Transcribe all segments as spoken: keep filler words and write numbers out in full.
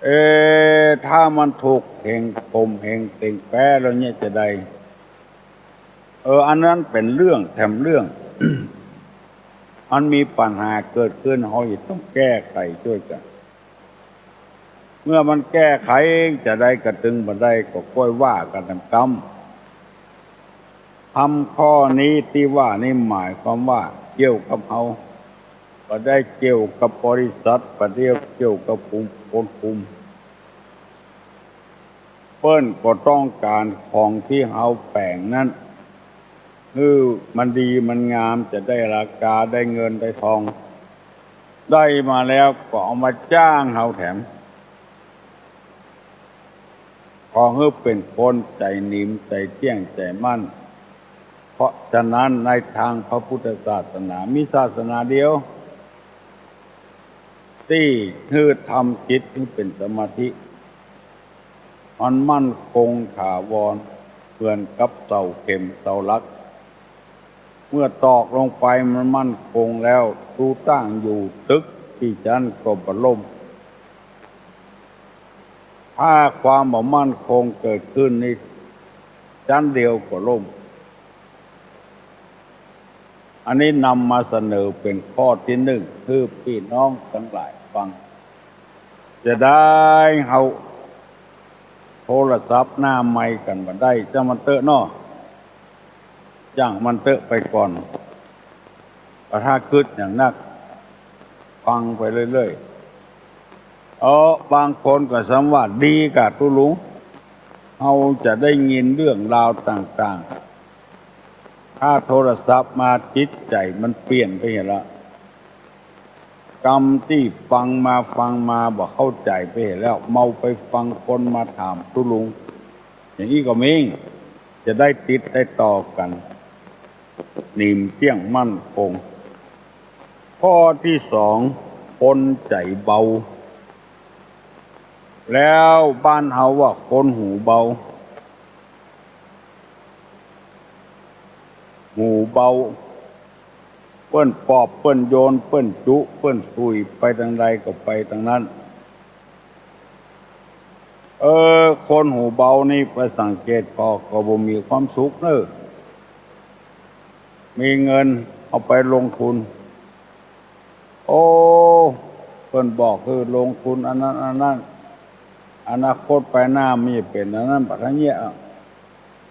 เอ๊ะ ถ้ามันถูกเหงข่มเหงเต็งแป๊แล้วเนี่ยจะใด เออ อันนั้นเป๋นเรื่องแถมเรื่อง มันมีปัญหาเกิดขึ้น เฮาจะต้องแก้ไขจ้วยกั๋น เมื่อมันแก้ไขจะใดกระตึงบ่ใดก็ก้อยว่ากั๋นต๋ามกำ ธรรมข้อนี้ตี้ว่านี้หมายความว่าเกี่ยวกับเฮา บ่ได้เกี่ยวกับบริษัท บ่ได้เกี่ยวกับผู้คนคุม เปิ้นก็ต้องก๋านของตี้เฮาแป๋งนั้น หื้อมันดีมันงาม จะได้ราคา ได้เงินได้ทอง ได้มาแล้วก็เอามาจ้างเฮาแถม ขอหื้อเป๋นคนใจ๋หนิม ใจ๋เตี้ยง ใจ๋มั่น เพราะฉะนั้นในตางพระพุทธศาสนามีศาสนาเดียว ตี้หื้อทำจิตหื้อเป๋นสมาธิ มันมั่นคงถาวร เหมือนกับเสาเข็มเสาหลัก เมื่อตอกลงไปมันมั่นคงแล้ว ตู้ตั้งอยู่ตึกตี้จั้นก็บ่ล่ม ถ้าความบ่มั่นคงเกิดขึ้นนี่ จั๊นเดียวก็ล่ม อันนี้นำมาเสนอเป๋นข้อตี้นึ่ง หื้อปี้น้องตังหลายฟัง จะใดเฮาโทรศัพท์หน้าไมค์กั๋นบ่ได้ จ้างมันเต๊อะเนาะ จ้างมันเต๊อะไปก่อน บ่ต้องกึ๊ดหยังนัก ฟังไปเรื่อยๆ เออ บางคนก็สำว่าดีก่ะตุ๊ลุง เฮาจะได้ยินเรื่องราวต่างๆ ถ้าโทรศัพท์มาจิตใจ๋มันเปลี่ยนไปเหียละ กำตี้ฟังมาฟังมาบ่เข้าใจ๋ไปเหียแล้ว เมาไปฟังคนมาถามตุ๊ลุง อย่างอี้ก็มี จะได้ติดได้ต่อกั๋น หนิมเตี้ยงมั่นคง ข้อตี้สอง คนใจ๋เบา แล้วบ้านเฮาว่าคนหูเบา หูเบา เปิ้นปอบ เปิ้นโยน เปิ้นจุ เปิ้นสุย ไปตางใดก็ไปตางนั้น เออ คนหูเบานี่ไปสังเกตผ่อก็บ่มีความสุขเน่อ มีเงินเอาไปลงทุน โอ้ เปิ้นบอกหื้อลงทุนอันนั้นอันนั้น อนาคตไปหน้ามันจะเป๋นอันนั้นบัดอันเนี้ย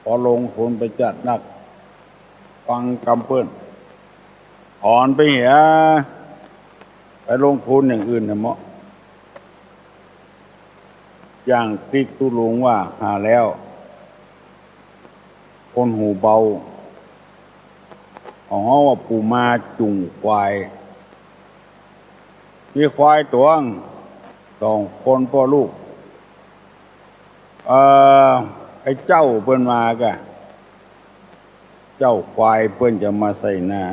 พอลงทุนไปจัดนัก ฟังกำเปิ้น ถอนไปเหีย ไปลงทุนอย่างอื่นเถอะเมาะ อย่างตี้ตุ๊ลุงว่าหาแล้ว คนหูเบา ของเฮาว่าปู่มาจุ่งควาย มีควายตวง สองคนป้อลูก เอ่อ ไอ้เจ้าเปิ้นมาก่ะ เจ้าควายเปิ้นจะมาใส่นา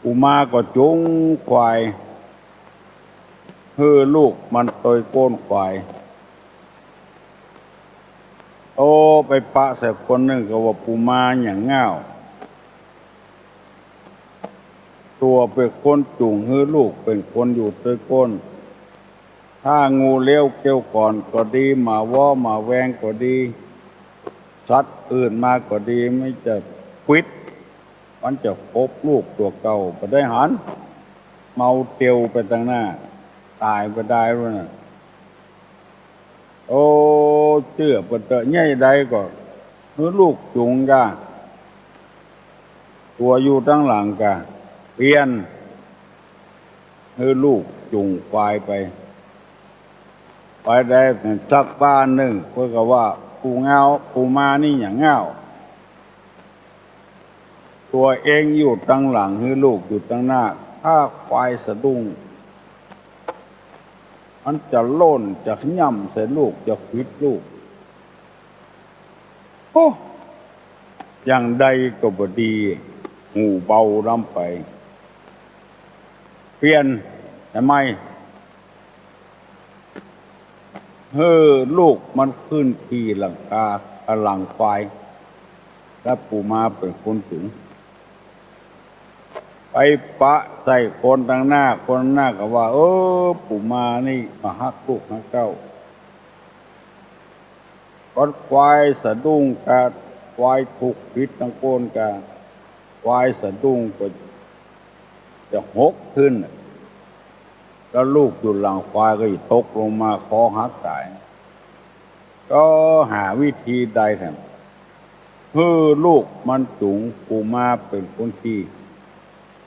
ปู่มาก็จุ่งควาย หื้อลูกมันตวยโก้นควาย โอ้ ไปปะใส่คนนึ่งก็ว่าปู่มาอย่างง่าว ตั๋วเป๋นคนจุ่งหื้อลูกเป๋นคนอยู่ตวยโก้น ถ้างูเลี้ยวเกี้ยวก่อนก็ดี หมาว้อหมาแวงก็ดี สัตว์อื่นมาก็ดี มันจะขวิด มันจะขบลูกตั๋วเก่า บ่ได้หัน เมาเตียวไปตางหน้า ต๋ายไปได้แล้วน่ะ โอ้ เจื้อเปิ้นเต๊อะ เยียะใดก็หื้อลูกจุ่งก่ะ ตั๋วอยู่ตางหลังก่ะ เปลี่ยน หื้อลูกจุ่งควายไป ไปได้สักบ้านนึ่ง เปิ้นก็ว่า ปู่เงา ปู่มานี่อย่างง่าว ตั๋วเองอยู่ตางหลัง หื้อลูกอยู่ตางหน้า ถ้าควายสะดุ้ง มันจะโล่น จะย่ำใส่ลูก จะขวิดลูก โอ้ อย่างใดก็บ่ดี หูเบาล้ำไป เปลี่ยน ทำไม หื้อลูกมันขึ้นขี่หลังคา หลังควาย แล้วปู่มาเป๋นคนจุ่ง ไปปะใส่คนตังหน้า คนตังหน้าก็ว่า เออ ปู่มานี่บ่ฮักลูกฮักเต้า ก็ควายสะดุ้งกา ควายถูกผิดตังโคนกา ควายสะดุ้งก็จะหกขึ้น แล้วลูกอยู่หลังควายก็จะตกลงมาคอหักต๋าย ก็หาวิธีใดแถม หื้อลูกมันจุ๋ง ปู่มาเป๋นคนขี่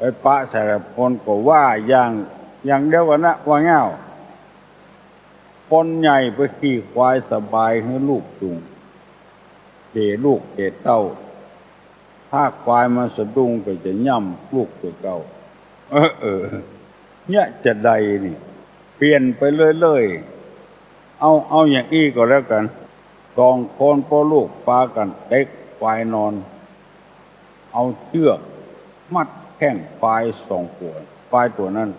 ไปปะใส่คนก็ว่าอย่าง อย่างเดียวกั๋นนะ ว่าเงี้ย คนใหญ่ไปขี่ควายสบาย หื้อลูกจุ๋ง เจ๋ลูกเจ๋เต้า ถ้าควายมันสะดุ้งก็จะย่ำลูกตั๋วเก่า เออ เออ เนี่ยจะใดนี่ เปลี่ยนไปเรื่อยๆ เอา เอาอย่างอี้ก็แล้วกั๋น สองคนป้อลูกปากั๋นเต๊กควายนอน เอาเจื้อกมัดแข้งควายสองตั๋ว ควายตั๋วนั้น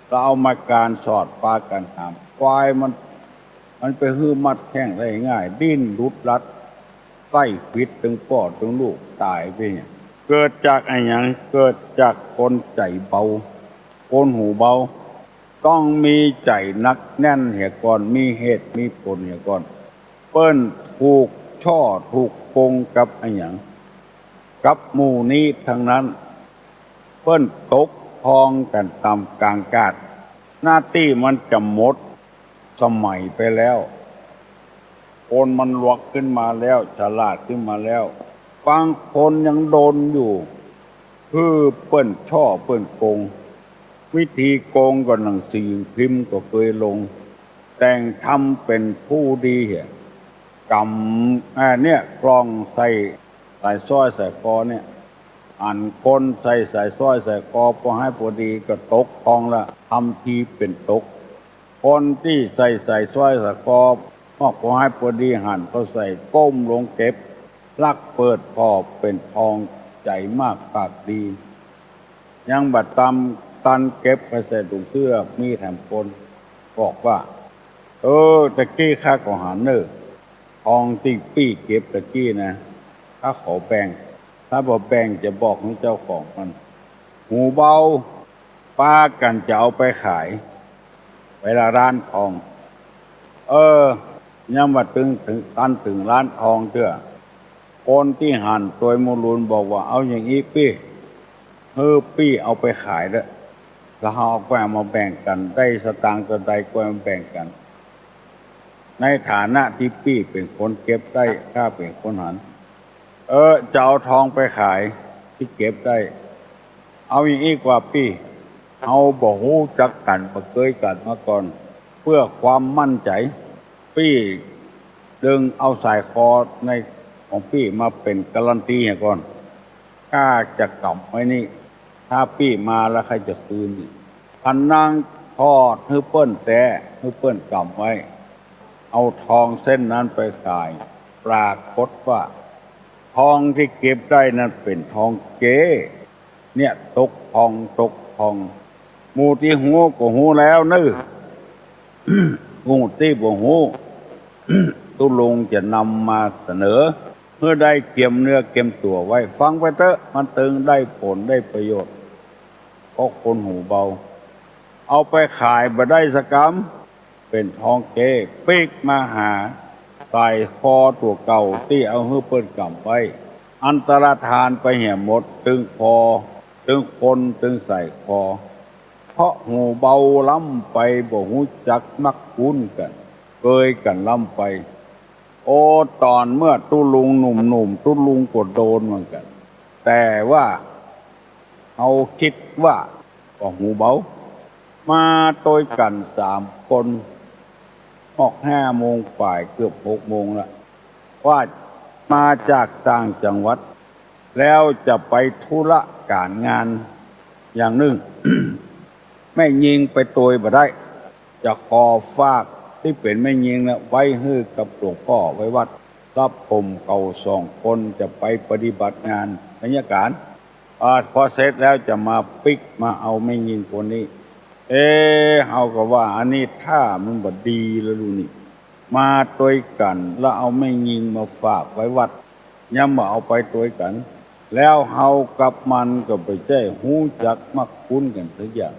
แล้วเอาไม้กานสอดปากั๋นหาม ควายมัน มันไปหื้อมัดแข้งได้ง่าย ดิ้นหลุดลัด ใส้ขวิดตึงป้อตึงลูกต๋ายไปเนี่ย เกิดจากอะหยัง เกิดจากคนใจ๋เบา คนหูเบา ต้องมีใจ๋หนักแน่นเหียก่อน มีเหตุมีผลเหียก่อน เปิ้นถูกฉ้อถูกโกงกับอะหยัง กับหมู่นี้ตังนั้น เปิ้นตกทองกั๋นต๋ามก๋างกาด หน้าตี้มันจะหมดสมัยไปแล้ว คนมันรวยขึ้นมาแล้ว ฉลาดขึ้นมาแล้ว บางคนยังโดนอยู่ คือเปิ้นฉ้อเปิ้นโกง วิธีโกงก็หนังสือพิมพ์ก็เกยลง แต่งทำเป๋นผู้ดีเหีย ก๋ำ อ่า เนี่ย กล่องใส่สายสร้อยสายคอเนี่ย อันคนใส่สายสร้อยสายคอปอฮ้ายปอดีก็ตกทองละ ทำทีเป๋นตก คนตี้ใส่สายสร้อยสายคอ มอกปอฮ้ายปอดีหันเขาใส่ ก้มลงเก็บ ลักเปิดผ่อเป๋นทอง ใจ๋มากปากดี ยังบ่ตันเก็บไปใส่ถุงเสื้อ มีแถมคนบอกว่า เออ ตะกี้ข้าก็หันเน่อ ทองตี้ปี้เก็บตะกี้นะ ข้าขอแบ่ง ถ้าบ่แบ่งจะบอกหื้อเจ้าของมัน หูเบา ปากั๋นจะเอาไปขาย ไปละร้านทอง เออ ยังบ่ตึง ตึง ตันเถิงร้านทองเตื้อ คนตี้หันตวยมูลูนบอกว่า เอาอย่างอี้ปี้ หื้อปี้เอาไปขายเต๊อะ แล้วเฮาเอาก้อยเอามาแบ่งกั๋น ได้สตางค์เต้าใดก้อยมาแบ่งกั๋น ในฐานะตี้ปี้เป๋นคนเก็บได้ ข้าเป๋นคนหัน เออ จะเอาทองไปขายตี้เก็บได้ เอาอย่างอี้กว่าปี้ เฮาบ่ฮู้จักกั๋น บ่เกยกั๋นมาก่อน เปื้อความมั่นใจ๋ ปี้ดึงเอาสายคอในของปี้มาเป๋นการันตีเหียก่อน ข้าจะก๋ำไว้นี่ ถ้าปี้มาแล้วข้าจะคืนนี่ พะนังถอดหื้อเปิ้นแต๊ หื้อเปิ้นก๋ำไว้ เอาทองเส้นนั้นไปขาย ปรากฏว่า ทองตี้เก็บได้นั้นเป๋นทองเก๊ เนี่ย ตกทอง ตกทอง หมู่ตี้ฮู้ก็ฮู้แล้วเน่อ หมู่ตี้บ่ฮู้ ตุ๊ลุงจะนำมาเสนอ หื้อได้เกียมเนื้อเกียมตั๋วไว้ ฟังไปเต๊อะ มันตึงได้ผลได้ประโยชน์ เพราะคนหูเบา เอาไปขายบ่ได้สักกำ เป๋นทองเก๊ ปิ๊กมาหาสายคอตั๋วเก่าตี้เอาหื้อเปิ้นก๋ำไว้ อันตรธานไปเหียหมด ตึงคอ ตึงคน ตึงสายคอ เพราะหูเบาล้ำไป บ่ฮู้จักมักคุ้นกั๋น เกยกั๋นล้ำไป โอ้ ต๋อนเมื่อตุ๊ลุงหนุ่มๆ ตุ๊ลุงก็โดนเหมือนกั๋น แต่ว่า เฮาคิดว่าก็หูเบา มาตวยกั๋นสามคน ออกห้าโมงฝ่าย เกือบหกโมงละ ว่ามาจากต่างจังหวัด แล้วจะไปธุระก๋านงานอย่างนึ่ง แม่ญิงไปตวยบ่ได้ จะขอฝากตี้เป๋นแม่ญิงนะ ไว้หื้อกับหลวงป้อไว้วัด กับผมเขาสองคนจะไปปฏิบัติงานไสยก๋าน อ่า พอเสร็จแล้วจะมาปิ๊กมาเอาแม่ญิงคนนี้ เอ๊ะ เฮาก็ว่าอันนี้ถ้ามันบ่ดีแล้วลูกนี่ มาตวยกั๋นแล้วเอาแม่ญิงมาฝากไว้วัด ยังบ่เอาไปตวยกั๋น แล้วเฮากับมันก็บ่ใจ้ฮู้จักมักคุ้นกั๋นสักอย่าง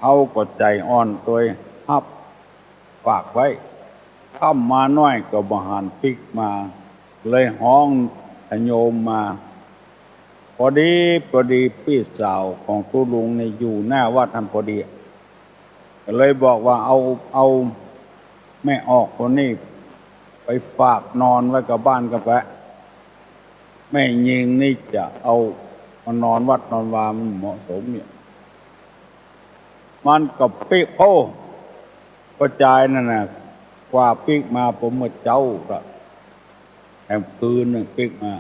เฮาก็ใจ๋อ่อนตวยฮับ ฝากไว้ ค่ำมาน้อยก็บ่หันปิ๊กมา เลยฮ้องอะโยมมา พอดี พอดีปี้สาวของตุ๊ลุงนี่อยู่หน้าวัดหั้นพอดี ก็เลยบอกว่า เอา เอาแม่ออกคนนี้ไปฝากนอนไว้กับบ้านก่อนไป แม่ญิงนี่จะเอามานอนวัดนอนวามันเหมาะสมเนี่ย มันก็ปิ๊ก โอ้ ป้อจายนั่นน่ะ กว่าปิ๊กมาปอเมื่อเจ๊าก็ แหมคืนนึ่งปิ๊กมา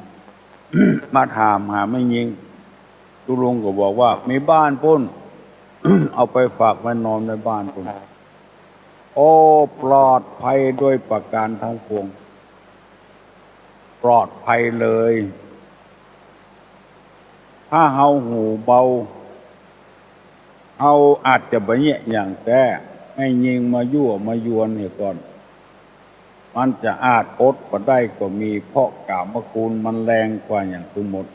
มาถามหาแม่ญิง ตุ๊ลุงก็บอกว่า มีบ้านปู๊น เอาไปฝากไว้นอนในบ้านปู๊น โอ้ ปลอดภัยโดยประการทั้งปวง ปลอดภัยเลย ถ้าเฮาหูเบา เฮาอาจจะบ่เยียะหยัง แต่แม่ญิงมายั่วมายวนเหียก่อน มันจะอาจอดบ่ได้ก็มี เพราะกามคุณมันแรงกว่าหยังตึงหมด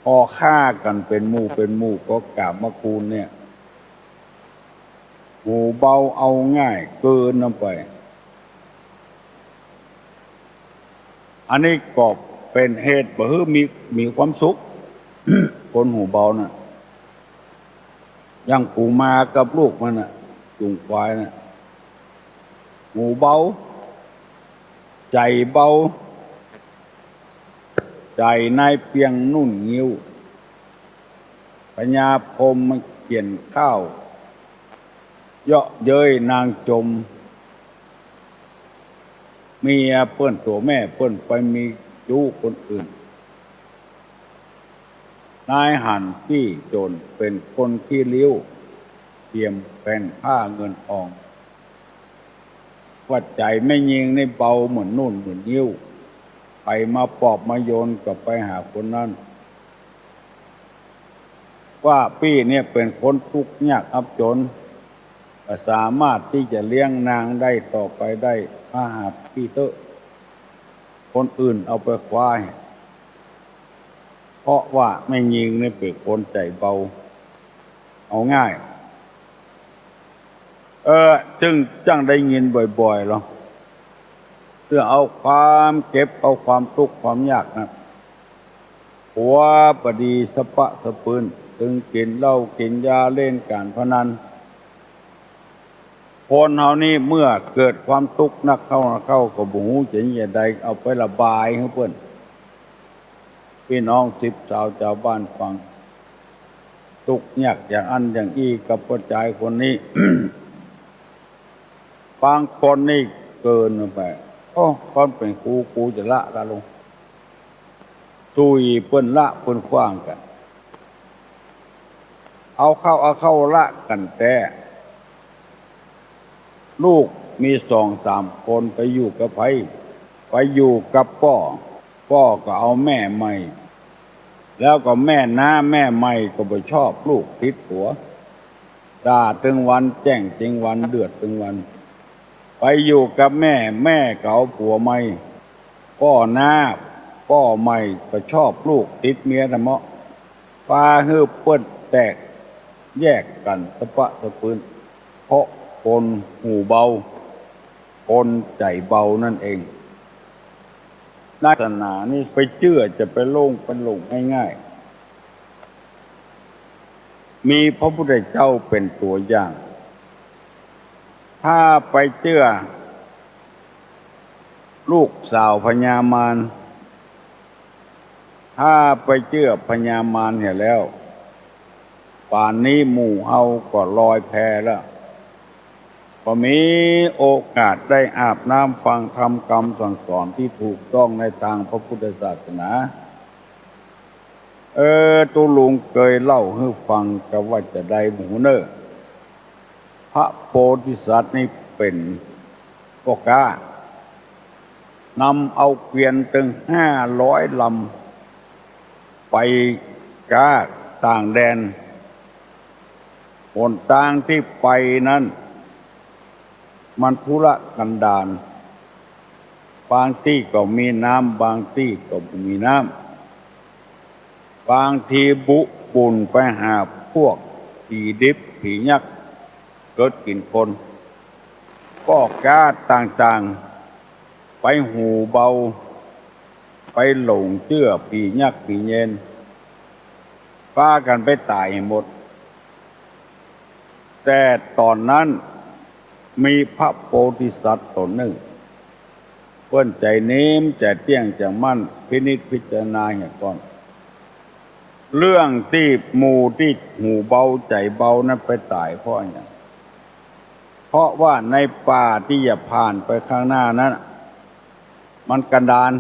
พอฆ่ากั๋นเป๋นหมู่เป๋นหมู่ ก็กามคุณเนี่ย หูเบาเอาง่ายเกินนำไป อันนี้ก็เป๋นเหตุบ่หื้อมี มีความสุข คนหูเบาน่ะ อย่างกูมากับลูกมันน่ะ จูงควายน่ะ หูเบา ใจ๋เบา ใจ๋นายเปียงนุ่นงิ้ว พญาพรหมมันเขียนข่าว เยาะเย้ยนางจม เมียเปิ้นตั๋วแม่เปิ้นไปมีจู๊คนอื่น นายหันตี้โจ๋นเป๋นคนขี้ริ้ว เตรียมแผ่นผ้าเงินทอง ว่าใจ๋แม่ญิงนี่เบาเหมือนนุ่นเหมือนงิ้ว ใผมาปอบมาโยนก็ไปหาคนนั้น ว่าปี้เนี่ยเป๋นคนตุ๊กข์ยากอับจ๋น บ่สามารถตี้จะเลี้ยงนางได้ต่อไปได้ มาหาปี้เต๊อะ คนอื่นเอาไปคว้า เพราะว่าแม่ญิงนี่เป๋นคนใจ๋เบา เอาง่าย เออ จึงจั้งได้ยินบ่อยๆ ลอ เตื้อเอาความเจ็บ เอาความตุ๊กข์ความยากนะ ผัวบ่ดีสะปะสะปืน ตึงกิ๋นเหล้ากิ๋นยาเล่นก๋านพนัน คนเฮานี่เมื่อเกิดความตุ๊กข์นักเข้านักเข้า ก็บ่ฮู้จะเยียะใด เอาไประบายหื้อเปิ้น ปี้น้องสิบสาวจาวบ้านฟัง ตุ๊กข์ยากอย่างอั้นอย่างอี้กับป้อจายคนนี้ บางคนนี่เกินไป โอ้ ก่อนเป๋นกู กูจะละละลง สุยเปิ้นละเปิ้นขว้างกั๋น เอาเข้าเอาเข้าละกั๋นแต๊ ลูกมีสองสามคนไปอยู่กับใผ ไปอยู่กับป้อ ป้อก็เอาแม่ใหม่ แล้วก็แม่น้าแม่ใหม่ก็บ่ชอบลูกติดผัว ด่าตึงวัน แจ้งตึงวัน เดือดตึงวัน ไปอยู่กับแม่ แม่ก็เอาผัวใหม่ ป้อน้า ป้อใหม่ก็ชอบลูกติดเมียทำเมาะ ปาหื้อเปิ้นแตกแยกกั๋นสะปะสะปืน เพราะคนหูเบา คนใจ๋เบานั่นเอง ในศาสนานี่ไปเจื้อจะไปหลงไปหลงง่ายๆ มีพระพุทธเจ้าเป๋นตั๋วอย่าง ถ้าไปเจื้อ ลูกสาวพญามาร ถ้าไปเจื้อพญามารเหียแล้ว ป่านนี้หมู่เฮาก็ลอยแพแล้ว ก็มีโอกาสได้อาบน้ำฟังธรรมกำสั่งสอนตี้ถูกต้องในตางพระพุทธศาสนา เออ ตุ๊ลุงเกยเล่าหื้อฟัง กาว่าจาใดบ่ฮู้เน่อ พระโพธิสัตว์นี่เป๋นป้อก๊า นำเอาเกวียนตึงห้าร้อยลำ ไปก๊าต่างแดน หนตางตี้ไปนั้น มันทุรกันดาร บางตี้ก็มีน้ำ บางตี้ก็บ่มีน้ำ บางทีบุบุ่นไปหาพวกผีดิบผียักษ์เกิดกิ๋นคน ป้อก๊าต่างๆ ไปหูเบา ไปหลงเจื้อผียักษ์ผีเยน ปากั๋นไปต๋ายหมด แต่ต๋อนนั้นมีพระโพธิสัตว์ต๋นนึ่ง เปิ้นใจ๋นิ่มใจ๋เตี้ยงใจ๋มั่น พินิจพิจารณาเหียก่อน เรื่องตี้หมู่ตี้หูเบาใจ๋เบานั้นไปต๋ายเพราะอะหยัง เพราะว่าในป่าตี้จะผ่านไปข้างหน้านั้น มันกันดาร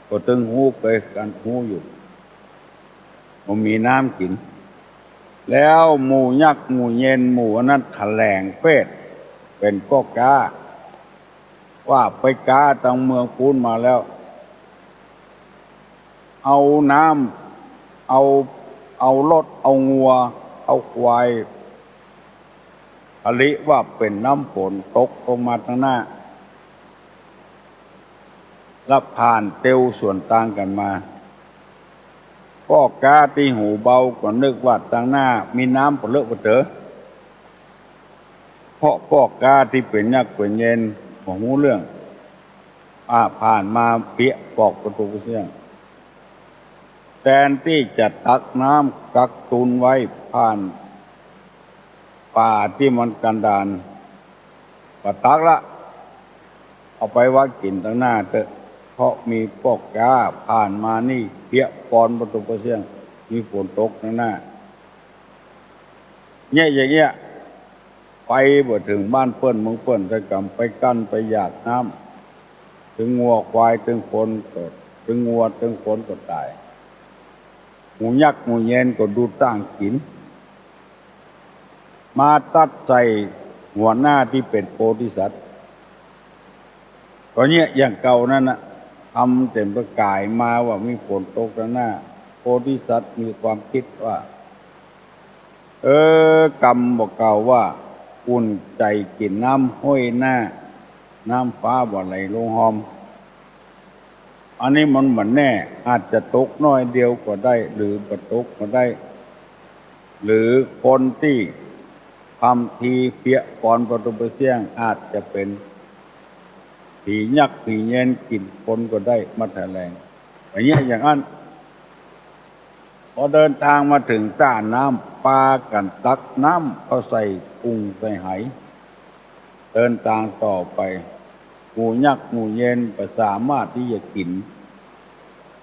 ก็ตึงฮู้เกยกั๋นฮู้อยู่ บ่มีน้ำกิ๋น แล้วหมู่ยักษ์หมู่เยนหมู่อันนั้นแถลงเปรตเป๋นป้อก๊า ว่าไปก๊าตังเมืองปู๊นมาแล้ว เอาน้ำ เอา เอารถ เอางัว เอาควาย ผลิว่าเป๋นน้ำฝนตกลงมาตังหน้า แล้วผ่านเตียวสวนตางกั๋นมา ป้อก๊าตี้หูเบาก็นึกว่าตังหน้ามีน้ำปะเลอะปะเต๋อ เพราะป้อก๊าตี้เป๋นยักษ์เป๋นเยนบ่ฮู้เรื่อง อ่า ผ่านมาเปียะปอกประตู๋เสี้ยง แตนตี้จะตักน้ำกักตุนไว้ผ่านป่าตี้มันกันดาร บ่ตักละ เอาไปวางกิ๋นตังหน้าเต๊อะ เพราะมีป้อก๊าผ่านมานี่เปียะปอนประตู๋เสี้ยง มีฝนตกตังหน้า เยียะอย่างเยียะ ไปบ่เถิงบ้านเปิ้นเมืองเปิ้น แต่กำไปกั้นไปอยากน้ำ ตึงงัวควายตึงคนก็ ตึงงัวตึงคนก็ต๋าย หมู่ยักษ์หมู่เยนก็ดูต้างกิ๋น มาตัดใส่หัวหน้าตี้เป๋นโพธิสัตว์ ก็เยียะอย่างเก่านั้นน่ะ ทำเป๋นประก๋ายมาว่ามีฝนตกตังหน้า โพธิสัตว์มีความกึ๊ดว่า เออ กำบ่เก่าว่า อุ่นใจ๋กิ๋นน้ำห้วยหน้า น้ำฟ้าบ่ไหลลงฮอม อันนี้มันบ่แน่ อาจจะตกน้อยเดียวก็ได้ หรือบ่ตกก็ได้ หรือคนตี้ทำทีเปียะปอนประตู๋เสี้ยง อาจจะเป๋นผียักษ์ผีเยนกิ๋นคนก็ได้ มาแถลง อย่างเยียะอย่างอั้น พอเดินตางมาเถิงต้าน้ำ ปากั๋นตักน้ำเข้าใส่กุ่งใส่ไห เดินตางต่อไป หมู่ยักษ์หมู่เยนบ่สามารถตี้จะกิ๋น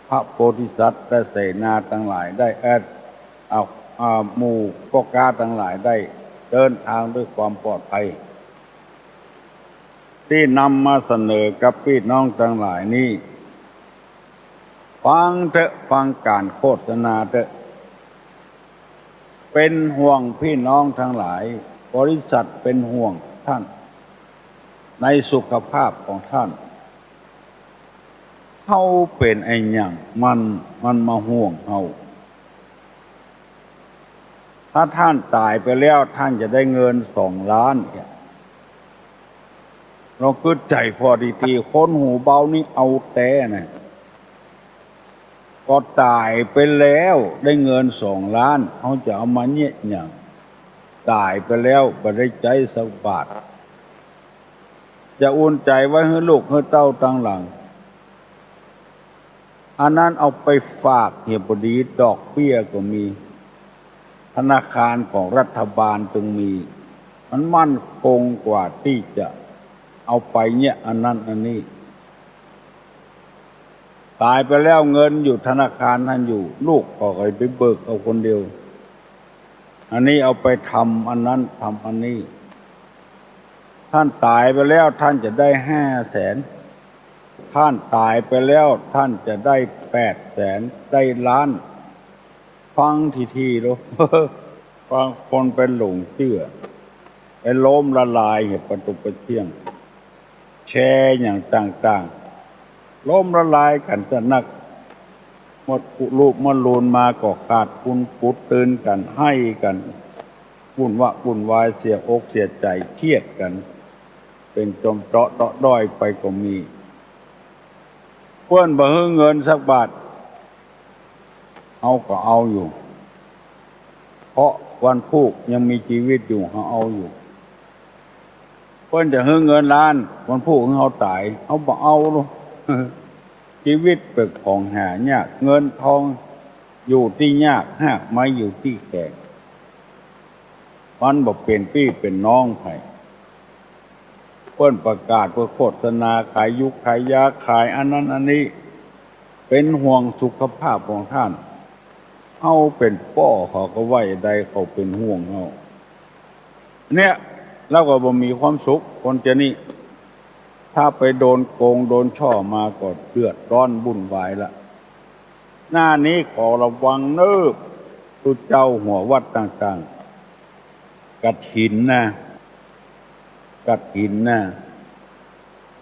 พระโพธิสัตว์และเสนาตังหลายได้ เอ่อ เอา อ่า หมู่ป้อก๊าตังหลายได้ เดินตางด้วยความปลอดภัย ตี้นำมาเสนอกับปี้น้องตังหลายนี้ ฟังเต๊อะ ฟังก๋านโฆษณาเต๊อะ เป๋นห่วงปี้น้องตังหลาย บริษัทเป๋นห่วงต้าน ในสุขภาพของต้าน เฮาเป๋นอะหยัง มัน มันมาห่วงเฮา ถ้าต้านต๋ายไปแล้ว ต้านจะได้เงินสองล้านเนี่ย ลองกึ๊ดใจ๋ผ่อดีๆ คนหูเบานี่เอาแต๊นะ ก็ต๋ายไปแล้วได้เงินสองล้าน เฮาจะเอามาเยียะหยัง ต๋ายไปแล้วบ่ได้ใจ๊สักบาท จะอุ่นใจ๋ไว้หื้อลูกหื้อเต้าตังหลัง อันนั้นเอาไปฝากเหียบ่ดี ดอกเบี้ยก็มี ธนาคารของรัฐบาลตึงมี มันมั่นคงกว่าตี้จะเอาไปเยียะอันนั้นอันนี้ ต๋ายไปแล้วเงินอยู่ธนาคารต้านอยู่ ลูกก็ไปเบิกเอาคนเดียว อันนี้เอาไปทำอันนั้นทำอันนี้ ต้านต๋ายไปแล้วต้านจะได้ห้าแสน ต้านต๋ายไปแล้วต้านจะได้แปดแสน ได้ล้าน ฟังทีๆ ดู บางคนไปหลงเจื้อ ไปล้มละลายเหียประตู๋ประเตี้ยง แชร์อย่างต่างๆ ล้มละลายกั๋นจะนัก หมดกุลูปหมดลูนมาก็ขาดกุนกุดตื่นกั๋น ไห้กั๋น วุ่นวะวุ่นวาย เสียอกเสียใจ๋ เครียดกั๋น เป๋นจมเจาะเดาะด้อยไปก็มี เปิ้นบ่หื้อเงินสักบาท เฮาก็เอาอยู่ เพราะวันพูกยังมีจีวิตอยู่ เฮาเอาอยู่ เปิ้นจะหื้อเงินล้าน วันพูกหื้อเฮาต๋าย เฮาบ่เอาลูก จีวิตเป๋นของหายาก เงินทองอยู่ตี้ยาก ฮากไม้อยู่ตี้แขง มันบ่เป๋นปี้เป๋นน้องใผ เปิ้นประกาศเปื้อโฆษณาขายยูกขายยา ขายอันนั้นอันนี้ เป๋นห่วงสุขภาพของต้าน เฮาเป๋นป้อเขาก็ว่าใด เขาเป๋นห่วงเฮา เนี่ย เฮาก็บ่มีความสุข คนจะนี้ ถ้าไปโดนโกงโดนช่อมาก็เดือดร้อนวุ่นวายละ หน้านี้ขอระวังเน้อ ตุ๊เจ้าหัววัดต่างๆ กฐินนะ กฐินนะ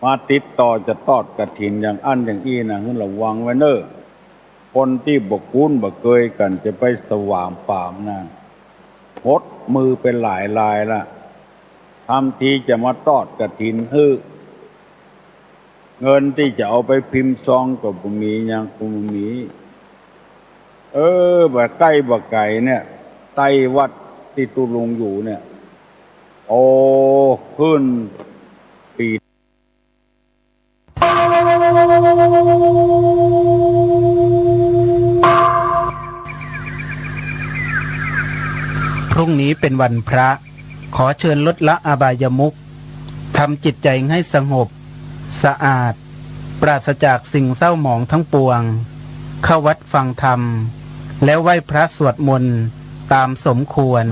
มาติดต่อจะตอดกฐินอย่างอั้นอย่างอี้นะ หื้อระวังไว้เน้อ คนตี้บ่คุ้นบ่เกยกั๋นจะไปสวามปามนะ หดมือไปหลายรายละ ทำทีจะมาตอดกฐินหื้อ เงินตี้จะเอาไปพิมพ์ซองก็บ่มี หยังก็บ่มี เออ บ่ใก้บ่ไก๋เนี่ย ใต้วัดตี้ตุ๊ลุงอยู่เนี่ย โอ้ ขึ้นปี พรุ่งนี้เป็นวันพระ ขอเชิญลดละอบายมุข ทำจิตใจให้สงบ สะอาด ปราศจากสิ่งเศร้าหมองทั้งปวง เข้าวัดฟังธรรม แล้วไหว้พระสวดมนต์ตามสมควร